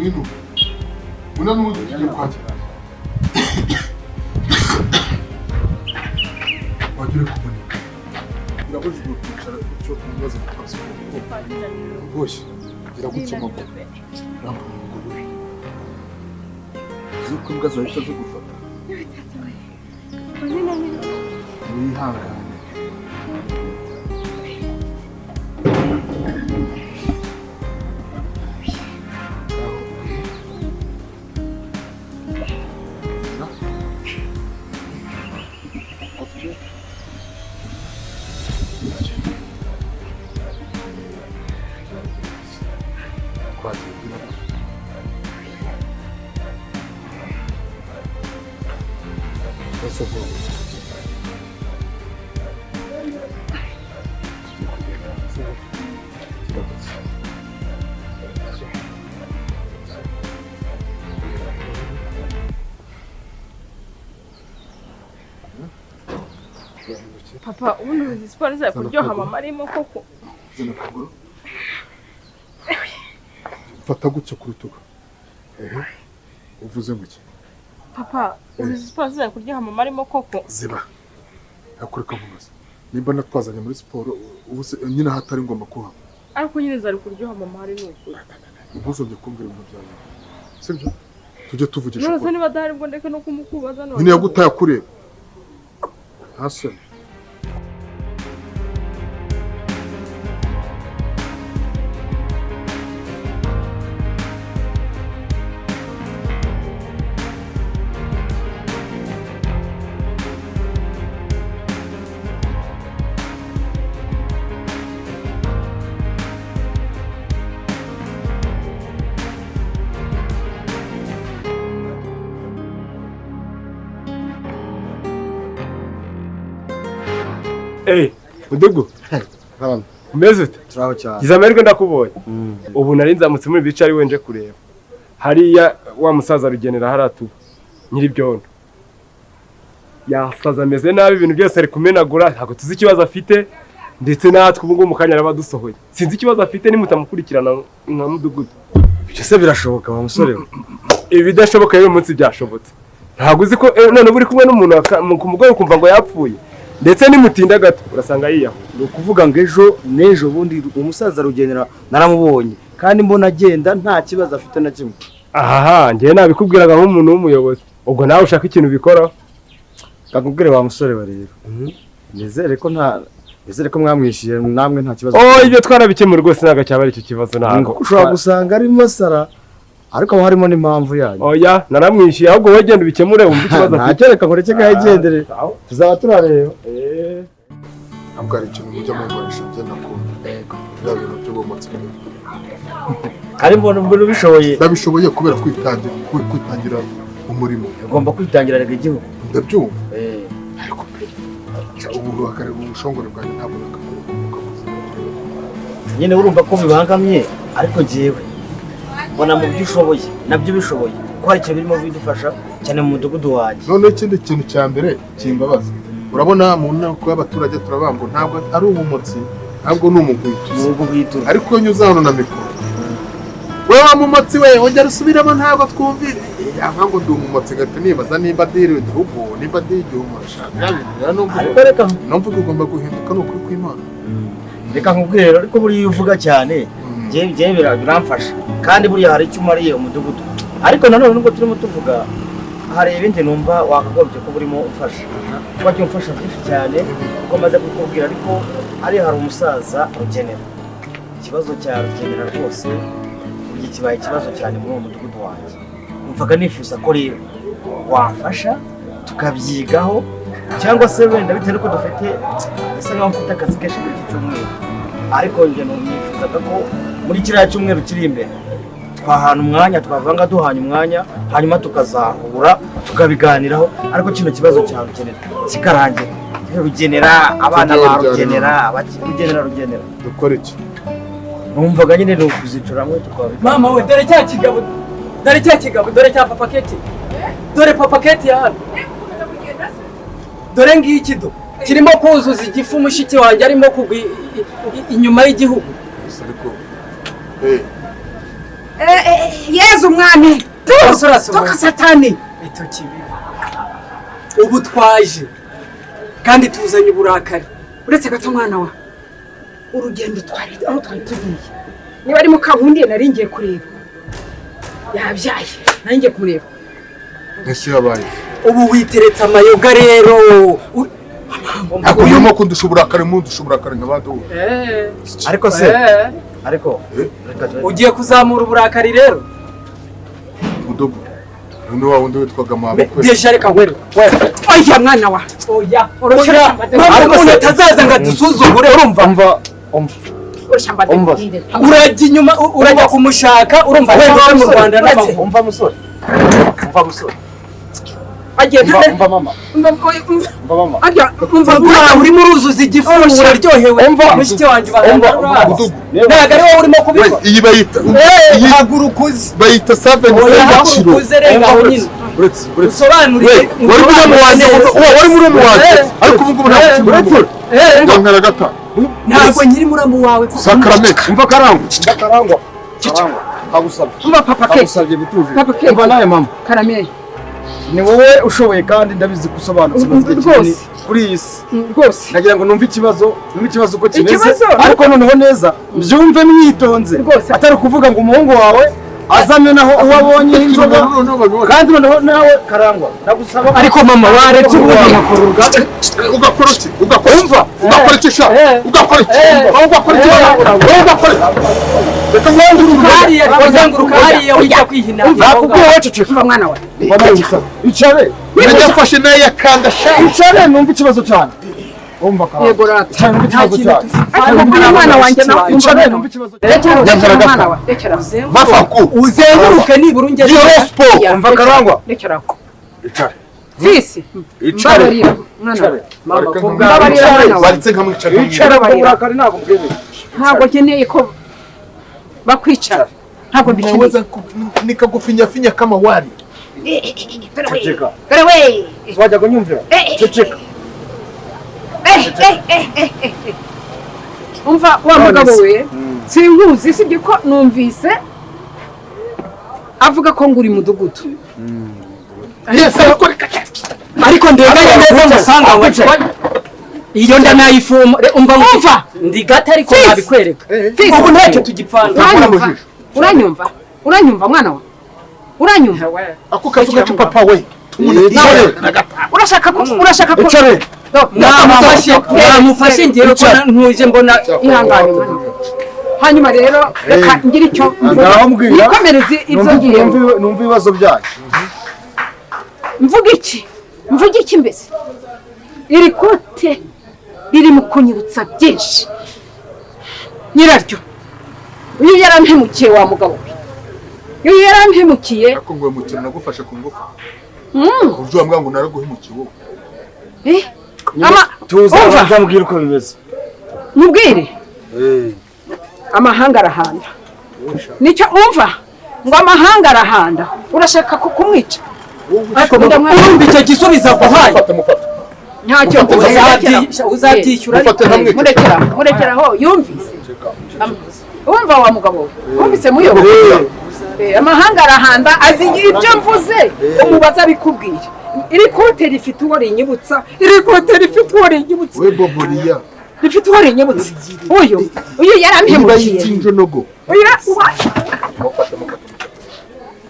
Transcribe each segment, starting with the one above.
Ngwino. Ngwino n'ubundi tugiye kwakira. Wagira kuvunika. Birabujijwe kwicara gutyo umaze gukora siporo. Boshye. Gira gutya amaguru. Rambura amaguru. Uzi ko imbwa zahita zigufata. Wihangane. Papa, ubundi uzi siporo iza kuryoha mama arimo koko. Zana akaguru. Mfata gutya ku rutugu. Ehe. Uvuze ngo iki? Papa, uzi siporo iza kuryoha mama arimo koko. Ziba. Yakureka nkubaza. Nimba natwazanye muri siporo ubu se nyine hatari ngomba kuhaba. Ariko nyine zari kuryoha mama hari n'ukuri. Ntuzongere kumbwira ibintu bya nyuma. Sibyo? Tujye tuvugisha None ukuri. se niba adahari ngo ndeke no kumukubaza none. Nyine yagutaye akureba. Nta soni. Hey, Mudugu. Umeze ute? Turaho cyane. Gize amahirwe ndakubonye. Ubu nari nzamutse muri bice ari wenje kureba. Hariya wa musaza Rugenera haratuba. Nyiribyondo. Yasaza ameze nabi, ibintu byose ari kumenagura, ntabwo tuzi ikibazo afite, ndetse natwe ubu ngubu mu kanya arabadusohoye. Sinzi ikibazo afite nimutamukurikirana nka Mudugudu. Ibyo se birashoboka wa musore we? Ibidashoboka rero umunsi byashobotse. Ntabwo uzi ko none uba uri kumwe n'umuntu ku mugore ukumva ngo yapfuye. Ndetse nimutinda gato urasanga yiyaho. Ni ukuvuga ngo ejo n'ejo bundi umusaza Rugenera naramubonye kandi mbona agenda nta kibazo afite na kimwe. Aha, njyewe nabikubwiraga nk'umuntu w'umuyobozi. Ubwo nawe ushaka ikintu ubikoraho. Kakubwire wa musore we rero. Nizere ko nta nizere ko mwamwishyuye namwe nta kibazo. Oh, ibyo twarabikemura rwose ntabwo cyaba ari icyo kibazo ntabwo. Ushobora gusanga arimo asara ariko haba harimo n'impamvu yanyu. Oya, naramwishyuye ahubwo wowe genda ubikemure wumve ikibazo afite. Ntacyo reka nkureke kayigendere. Tuzaba turareba. Ntabwo ari ikintu mujya munkoresha njye nakunda. Yego. Bya bintu by'ubumotsi. Kandi mbona ubwo ubishoboye. Ndabishoboye kubera kwitangira umurimo. Ugomba kwitangira rega igihugu. Ndabyumva. Ariko pe uburakari ubushongore bwanjye ntabwo nakakwiye kubukaguza. Nyine urumva ko bibangamye ariko njyewe mbona mu byo ushoboye nabyo ubishoboye ko hari ikintu birimo bidufasha cyane mu mudugudu wanjye. None ikindi kintu cya mbere kimbabaza. Urabona mu nteko y'abaturage turabanga ntabwo ari ubumotsi ntabwo ni umugwituzi. Ariko iyo unyuze hano na mikoro wewe wa mumotsi we ongera usubiremo ntabwo twumvire. Yava ngo ndi umumotsi ngahita nibaza nimba ndiriwe igihugu nimba ndi igihumura shaka. Numva ugomba guhinduka ni ukuri kw'Imana. Reka nkubwire rero ariko buriya uvuga cyane njye biramfasha kandi buriya hari icyo umariye umudugudu. Ariko nanone nubwo turimo tuvuga hari ibindi numva wakagombye ko burimo umfasha. Kuba cyo umfasha byinshi cyane kuko maze kukubwira ariko ari hari umusaza Rugenera. Ikibazo cya Rugenera rwose burya kibaye ikibazo cyane muri uwo mudugudu wanjye. Numvaga nifuza ko rero wamfasha tukabyigaho cyangwa se wenda bitewe n'uko dufite bisa nkaho mfite akazi kenshi muri iki cyumweru. Ariko njye nifuzaga ko muri kiriya cyumweru kiri imbere twahana umwanya twavanga duhanye umwanya hanyuma tukazahura tukabiganiraho ariko kino kibazo cya Rugenera kikarangira. Rugenera abana ba Rugenera Rugenera Rugenera dukora iki? Numvaga nyine ni ukuzicara hamwe tukabiganira. Mama we dore cya kigabo, dore cya kigabo, dore cya Papa Keti, dore Papa Keti ya hano, dore ngiki do kirimo kuzuza igifu mushiki wanjye arimo kugwa inyuma y'igihugu. Ariko Yezu umwami. Urasuhuza. Toka satani. Itoki bibi. Ubu twaje kandi tuzanye uburakari. Uretse gato mwana wa, urugendo twari aho twari tugiye, niba ari Mukankundiye nari ngiye kureba, yabyaye, nari ngiye kumureba. Ese yabaye? Ubu witeretse amayoga rero. Ariko urimo kundusha uburakari, mundusha uburakari nk'abandi wowe. Ariko se, ariko reka Ugiye kuzamura uburakari rero. Mudogo, none wa wundi witwaga mabukwe? Déjà reka nkwereke. Oya mwana wa. Oya. Urusha Oya. ishyamba. Mama, umuntu atazaza ngo adusuzugure, urumva? Umva, umva. Urusha mbade. Umva. Urajya inyuma, urajya kumushaka, urumva, wenda mu Rwanda n'amaguru. Umva musore, umva musore. Agiye. Umva, umva mama. Umva, umva. Umva mama. Agiye, umva. Uraho urimo uruzuza igifu, uraryohewe. Umva. Mushiki wanjye. Umva. Bahanga. Mudogo. Ntabwo ari wowe urimo We, kubikora. iyi bayita iyi Haguruka uze. bayita seven. Oya, haguruka uze, renga aho nyine. Uretse, uretse. Usobanurire. We, wari muri wanjye, wari muri wanjye, ariko ubu ngubu ntabwo ukiri muri Eh, nkaragata. Ntabwo nkiri muramu wawe kuko Sakramento. Umva Karangwa, umva Karangwa, Karangwa, nkagusabye. Umva papa ke. Nkagusabye butuje. Papa ke. Umva nawe mama. Karame. Ni wowe ushoboye kandi ndabizi ko usobanutse, umaze igihe kinini Rwose. kuri iyi si. Rwose. Nagira ngo numve ikibazo, numve ikibazo uko kimeze. Ikibazo? Ariko noneho neza mbyumve mwitonze. Rwose. Atari ukuvuga ngo umuhungu wawe azamenaho uwo abonye inzoga, kandi noneho nawe Karangwa ndagusaba. Ariko mama, waretse ubundi nkakora urugamba. Ugakora iki? Ugakora? Umva, ugakora iki sha? Ugakora iki? Wowe ugakora iki? Wowe ugakora iki? Reka nkuzenguruke. Hariya uzenguruka, hariya ujya kwihina. Nakubwiye wowe ceceka. Umva mwana wa. Umva nawe usaba icare. Najyafashe nayo yakanda sha. Icare numve ikibazo cyane. Umva Karangwa. Yego rata. Icare numve ikibazo cyane. Ariko mbona mwana wanjye nawe. Icare numve ikibazo cyane. Rekera, rekera mwana wa, rekera. Mafaku. Uzenguruke nibura ungeze. Iyo siporo. Umva Karangwa. Rekera aho. Icare. Fisi. Icare. Mbabarira mwana wa. Mama, ko Mbabarira mwana wa. Baretse nkamwicara. Icare, ubwo burakari ntabwo bwemewe. Ntabwo nkeneye ko bakwicara, ntabwo mbikeneye. Naweza nikagufinyafinya kama wali. Ceceka. Dore we. Wajya kunyumvira, ceceka. Umva wa mugabo we, sinkuzi, sibye ko numvise avuga ko nguri mudugudu. Yes, ariko reka. Ariko ndenganye neza musanga we. Iyo nda nayifuma. Umva. Umva. Ndi gato ariko Fisi. nabikwereka. Fisi. Ubu ntacyo tugipfana. Uranyumva, uranyumva, uranyumva mwana wa, uranyumva? Ako kavuga ko papa we. Nawe. Urashaka ko Icare. Mwamufashe, mwamufashe, ngewe ko ntuje mbona. Ihangane mwana wa. Hanyuma rero reka ngire icyo mvuga. Ngaho mbwira. Nikomereze ibyo Numve- ngiyemo. Numve ibibazo byanyu. Mvuga iki? Mvuga iki mbese? Iri kote riri mu kunyibutsa byinshi. Nyiraryo uyu yarampemukiye wa mugabo we, uyu yarampemukiye. Ariko ngo mukino nagufashe ku ngufu. Uburyo wambwira ngo naraguhemukiye wowe. Eh, ama Tuza. Umva. Nzamubwira uko bimeze. Mubwire. Amahanga arahanda, nicyo umva ngo amahanga arahanda. Urashaka ko kumwica? Ariko urumva icyo gisubizo aguhaye? Mufate, mufate. Ntacyo. Uzabyishyura. Mufate nkamwica. Murekera, murekeraho, yumvise. Wumva wa mugabo we, wumvise muyoboye? Amahanga arahanda, azi ibyo mvuze, umubaza abikubwira. Iri kote rifite uwo rinyibutsa, iri kote rifite uwo rinyibutsa. We boboriya. Rifite uwo rinyibutsa. Uyu Niba yarampemukiye. yita injonogo. Uyu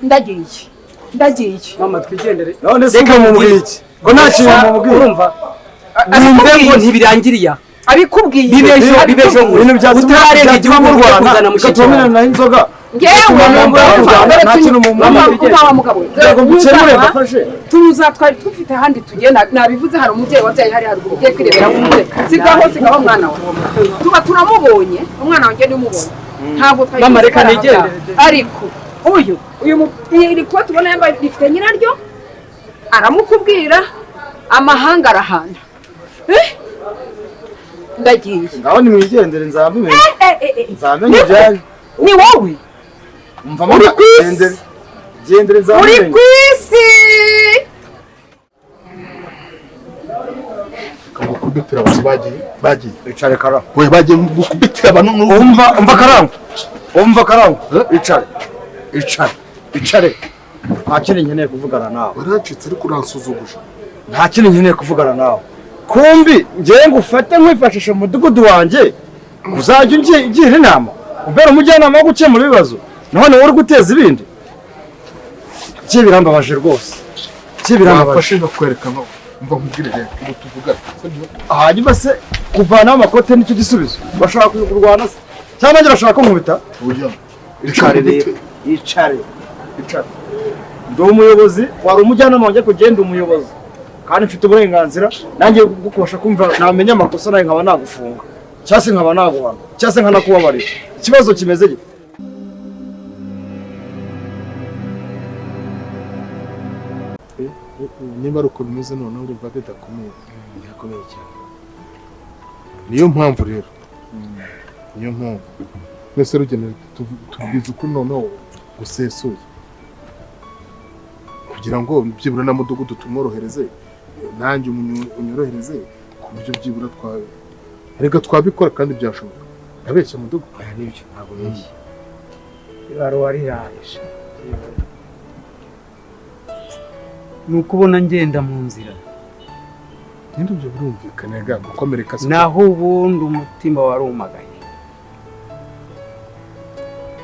ndagiye, ndagiye. Mama, twigendere. None se ubwo mumubwiye iki ko nta kintu mumubwiye? Urumva, wumve ngo ntibirangiriye aha. Abikubwiye. Bibejo, bibejo. Ibintu byatuma Utararenga byatuma igihugu mu Rwanda kuzana mushiki bigatuma wawe. naho inzoga. Ngewe Nta kintu mumubwiye. umva wa mugabo we. Kugira ngo mbikemure Tunyuze aha, mbafashe. Tunyuze aha, twari dufite ahandi tugenda, nabivuze, hari umubyeyi wabyaye hari haruguru ugiye kwirebera umwe. Sigaho, sigaho mwana we. Tuba turamubonye, umwana wanjye nimubonye, ntabwo twari Mama, tuzi reka ko ari nigendere. ahangaha. Ariko uyu iri kuba tubona yambaye rifite nyiraryo, aramukubwira. Amahanga arahanda. Eh? Ndagiye. Ngaho nimwigendere, nzabimenya. Eh, eh, eh. Nzamenya ibyanyu. Ni wowe. Umva Uri mama. ku isi. Gendere, gendere. Uri Nzabimenya. ku isi. Gukubitira abantu bagiye, bagiye. Icare Kara. We, bagiye gukubitira abantu. Umva, umva Karangwa, umva Karangwa, icare. Icare, icare. Nta kindi nkeneye kuvugana nawe. Waracitse ariko uransuzuguje. Nta kindi nkeneye kuvugana nawe. Kumbi ngewe ngufate nkwifashisha mu mudugudu wanjye, uzajya ungira inama, umbera umujyanama wo gukemura ibibazo, none wowe uri guteza ibindi. Bye birambabaje rwose. Bye birambabaje. Wafashe nkakwereka nko mva nkubwire rero ubu tuvugana, sibyo? Hanyuma se kuvanaho amakote nicyo gisubizo? Bashaka kurwana se? Cyangwa nanjye urashaka kunkubita? Oya. Icare rero, icare, icare. Ndi umuyobozi, wari umujyanama wanjye kugenda umuyobozi. Kandi mfite uburenganzira nanjye gukosha kumva namenya amakosa nawe nkaba nagufunga. Cyangwa se nkaba naguhana, cyangwa se nkanakubabarira. Ikibazo kimeze gite? Niba ari uko bimeze noneho urumva bidakomeye. Birakomeye cyane. Niyo mpamvu rero. Niyo mpamvu. Mwese rugenewe tubwiza ukuri noneho gusesuye. Kugira ngo byibura na mudugudu tumworohereze, nanjye unyorohereze ku buryo byibura twa reka twabikora kandi byashoboka. Ndabeshya mudugudu. Oya nibyo, ntabwo beshya. Ibaruwa riraje. Ni ukubona ngenda mu nzira. Ninde ibyo birumvikana ga gukomereka se. Naho ubundi umutima warumagaye.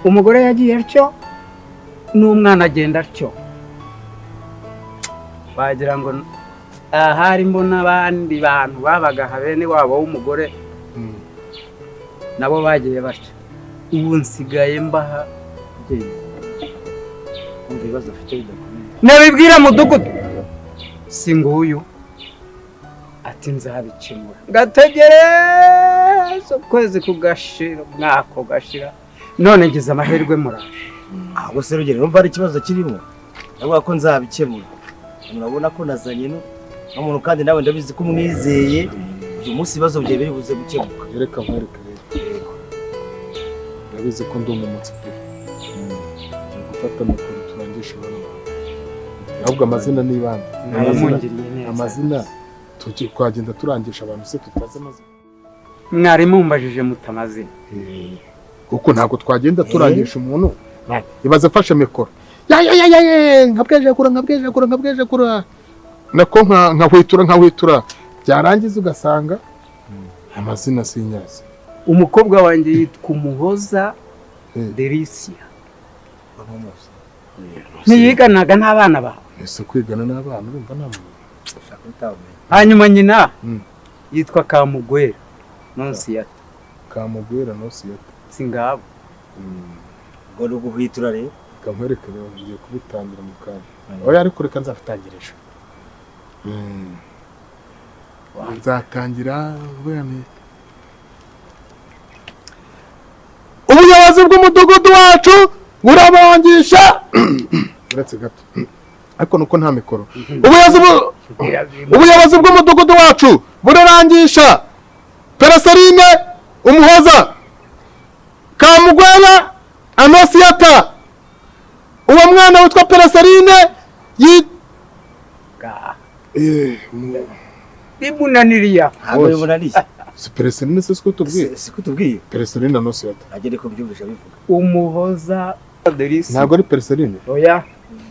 Umugore yagiye atyo n'umwana agenda atyo. Wagira ngo ahari mbona abandi bantu babaga bene wabo w'umugore nabo bagiye batyo. Ubu nsigaye mbaha Umva ibibazo afite bidakomeye. Nabibwira mudugudu si nguyu ati nzabikemura, ngategereza ukwezi kugashira umwaka ugashira, none ngize amahirwe muraje. Ahubwo se Rugero urumva hari ikibazo kirimo? Ndavuga ko nzabikemura. Murabona ko nazanye n'umuntu kandi nawe ndabizi ko umwizeye, uyu munsi ibibazo byawe biri buze gukemuka. Reka nkwereke rero. Ndabizi ko ndi umumotsi pe. Gufata mikoro turangisha bano. Ahubwo amazina ni ibande. Amazina twagenda turangisha abantu se tutazi amazina. Mwari mumbajije mutamazina. Kuko ntabwo twagenda turangisha umuntu. Ibaze afashe mikoro. Ya ya ya ya nkabwejekura nkabwejekura nkabwejekura. Nako nkahwitura nkahwitura. Byarangiza ugasanga amazina sinyazi. Umukobwa wanjye yitwa Umuhoza Delicia. Ntiyiganaga n'abana bawe. Ese kwigana n'abana urumva nta muntu. Hanyuma nyina yitwa Kamugwera Nonsiyata. Kamugwera Nonsiyata. Singabo. Ngo nuguhwitura rero. Kankwereke rero ngiye kubitangira mu kanya. Oya ariko reka nzabitangira ejo. Nzatangira bene. Ubuyobozi bw'umudugudu wacu burabangisha. Uretse gato. Ariko nuko nta mikoro. Ubuyobozi bw'umudugudu wacu burarangisha Pereserine Umuhoza Kamugwera Anosiyata. Uwo mwana witwa Pereserine bimunaniriya. Ntabwo bimunaniye. Si Pereserine se siko tubwiye? Siko tubwiye. Pereserine Anosiyata. Agere ko byumvisha bivuga. Umuhoza Delicia. Ntabwo ari Pereserine? Oya.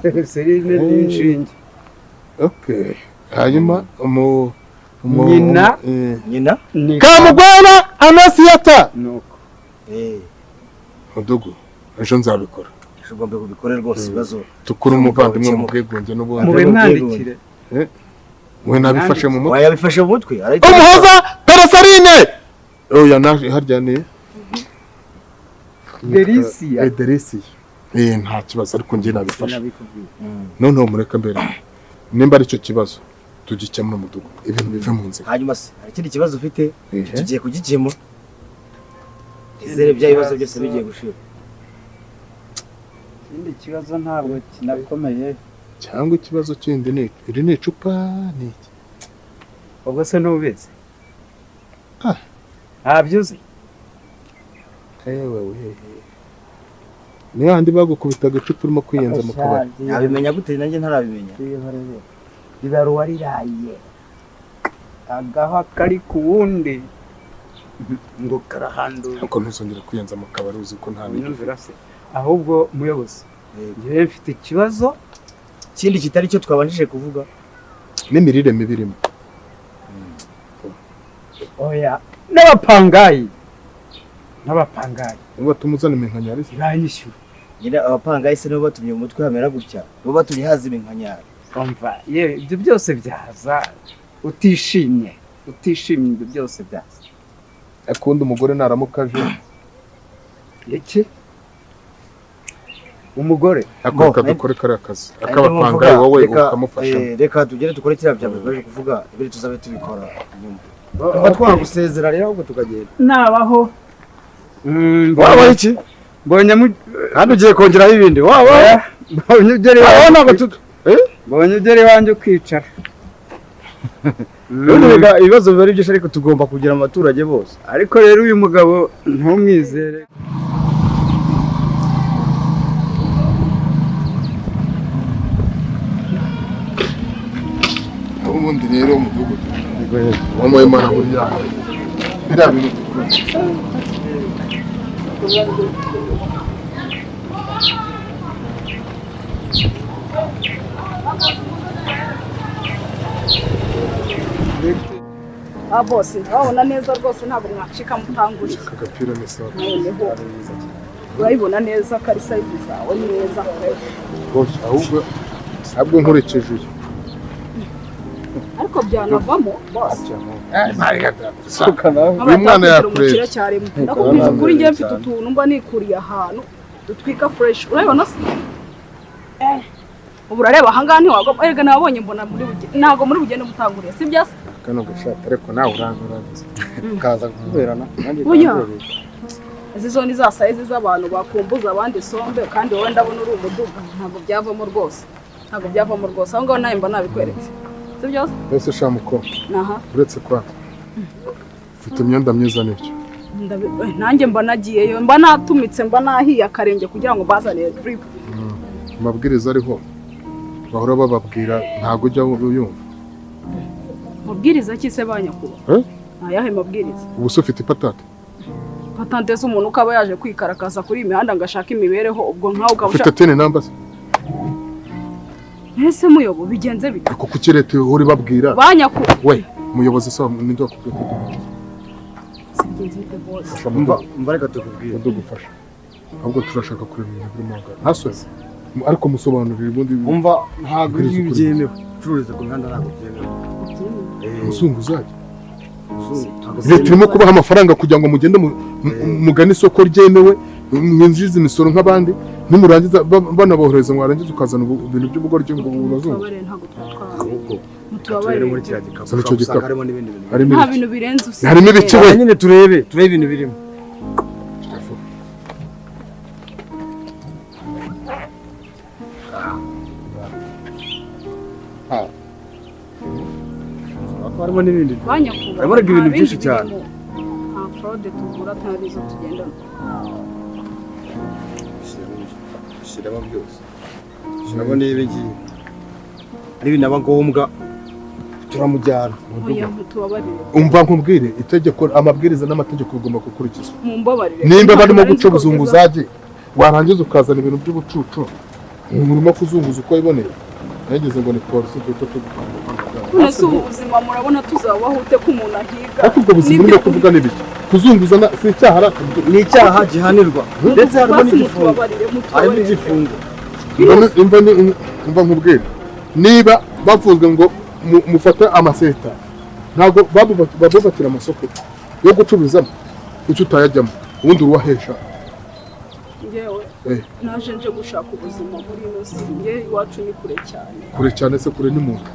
Pereserine ni inshinge. Okay. Hanyuma nyina nyina Kamugwera Anosiyata. Nuko. Mudugu ejo nzabikora. Ejo ugomba kubikora rwose ibibazo. Tukure umuvandimwe mu bwigunge n'ubundi. Mubimwandikire. We nabifashe mu mutwe. Oya yabifashe mu mutwe. Umuhoza Pereserine. Oya naje harya ni Delicia. Delicia. Nta kibazo ariko ngiye nabifashe. Noneho mureka mbere. Nimba ari cyo kibazo tugikemura mudugudu ibintu bive mu nzira. Hanyuma se hari ikindi kibazo ufite tugiye kugikemura. Izere bya bibazo byose bigiye gushira. Ikindi kibazo ntabwo kinakomeye. Cyangwa ikibazo kindi ni iri ni icupa ni iki? Ubwo se ntubizi? Ntabyo uzi? Ewe we. Ni handi bagukubitaga icupa urimo kwiyenza mu kabari. Nabimenya gute nanjye ntarabimenya. Ibaruwa riraye. Agaha kari ku wundi ngo karahandura. Ariko ntuzongere kwiyenza mu kabari uzi ko nta bintu. Ahubwo muyobozi Njyewe mfite ikibazo kindi kitari cyo twabanjije kuvuga n'imirire mibi irimo. Oya, n'abapangayi Niba tumuzana iminkanyari banyishyura. Nyine abapangayi se nibo batumye mu mutwe hamera gutya, nibo batumye haza iminkanyari. Umva yewe, ibyo byose byaza utishimye, ibyo byose byaza. Akunda umugore naramuka aje. Iki umugore akoka dukore kariya kazi akabapangayi wowe ukamufasha. Reka tugere dukore kiriya bya baje kuvuga, ibiri tuzabe tubikora nyuma. Tuba twagusezera rero ahubwo tukagenda. Nabaho Waba iki? Mbonye kandi ugiye kongeraho ibindi. Waba mbonye ugere wawe ntabwo mbonye ugere iwanjye ukicara. Rero ibibazo biba ari byinshi ariko tugomba kugira mu baturage bose. Ariko rero uyu mugabo ntumwizere. Ubundi rero umudugudu wamuye mana buriya biriya bintu dukora. Bose ndababona neza rwose, ntabwo mwacika mutanguje. Aka gapira ni sawa. Urayibona neza ko ari size zawe neza. Rwose ahubwo ntabwo nkurikije uyu. Ariko byanavamo bose. Uyu mwana yakureba. Ndakubwije ukuri ngiye mfite utuntu mba nikuriye ahantu dutwika fresh. Urabibona se? Ubu urareba aha ngaha ntiwagomba, erega nabonye mbona muri ntabwo muri bugende mutanguriye, si byo se? Kano gashati ariko nawe urangiza. Kaza kuberana nanjye. Izi zo ni za size z'abantu bakumbuza abandi sombe, kandi wowe ndabona uri umuduga, ntabwo byavamo rwose. Ntabwo byavamo rwose. Aho ngaho nawe mba nabikweretse. Si byo se? Mbese shamuko. Aha. Uretse kwa ufite imyenda myiza nibyo. Nanjye mba nagiyeyo, mba natumitse, mba nahiye akarenge kugira ngo bazane drip. Amabwiriza ariho bahora bababwira ntabwo ujya uyumva. Mabwiriza ki se banyakuba? Ayahe mabwiriza? Ubu se ufite ipatante? Patante z'umuntu ukaba yaje kwikarakaza kuri imihanda ngo ashake imibereho, ubwo nkawe ukaba ufite tene namba se? Ese muyobo bigenze bite? Ariko kuki leta ihora ibabwira? Banyakuba. We muyobozi se ninde wakubwiye ko bigenze bite bose? Umva reka tukubwire. Ndagufasha. Ahubwo turashaka kureba ibintu birimo aho ngaho. Ntasore. Ariko musobanurira ubundi. Umva ntabwo ibi byemewe. Gucururiza ku mihanda ntabwo byemewe. Umuzungu uzajya. Leta irimo kubaha amafaranga kugira ngo mugende mugane isoko ryemewe, mwinjize imisoro nk'abandi, nimurangiza banabohereza mwarangiza ukazana ibintu by'ubugoryi ngo ubazungu. Mutubabarire muri kiriya gikapu. Harimo n'ibindi bintu. Nta bintu birenze usi. Harimo ibiki we? Nyine turebe ibintu birimo. Harimo n'ibindi. Banyakuba. Harimo ibintu byinshi cyane. Nta fraude tugura nta tugendana. Shiramo byose. Shiramo n'ibi ngibi. N'ibinaba ngombwa turamujyana. Oya mutubabarire. Umva nkubwire itegeko, amabwiriza n'amategeko bigomba gukurikizwa. Mumbabarire. Nimba barimo guca ubuzunguzaji warangiza ukazana ibintu by'ubucucu, urimo kuzunguza uko wiboneye. Nageze ngo ni polisi duhita tugupanga. None ubu buzima murabona tuzabaho ute ko umuntu ahiga? Ariko ubwo buzima urimo kuvuga ni biki? Kuzunguza si icyaha, ni icyaha gihanirwa. Ndetse harimo n'igifungo. Harimo igifungo. Umva nkubwire. Niba bavuze ngo mufate amaseta, ntabwo babubakira amasoko yo gucururizamo, kuki utayajyamo? Ubundi uruwahesha. Ngewe naje nje gushaka ubuzima muri ino si, ngewe iwacu ni kure cyane. Kure cyane se kure ni muntu.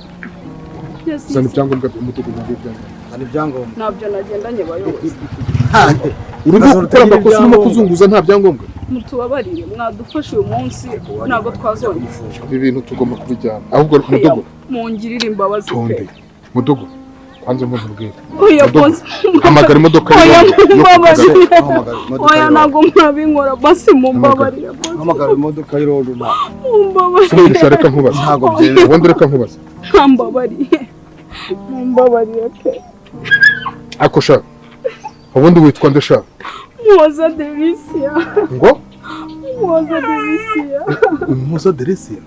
Zana ibyangombwa by'umudugudu n'ibyangombwa. Zana ibyangombwa. Ntabyo nagendanye bayobozi. Urimo gukora amakosa, urimo kuzunguza nta byangombwa. Mutubabarire mwadufashe uyu munsi ntabwo twazongera. Ibi bintu tugomba kubijyana. Ahubwo mudugudu mungirire imbabazi pe. Mudugudu kwanza muzubwire. Oya boss. Hamagara imodoka. Oya mumbabarire. Oya ntabwo mwabinkora basi mumbabarire. Hamagara imodoka y'irondo. Mumbabarire. Reka nkubaze. Ntabwo byemewe. Ubundi reka nkubaze. Mumbabarire. Mumbabarire pe. Ako sha. Ubundi witwa nde sha? Muhoza Delisia. Ngo? Muhoza Delisia. Umuhoza Delisia?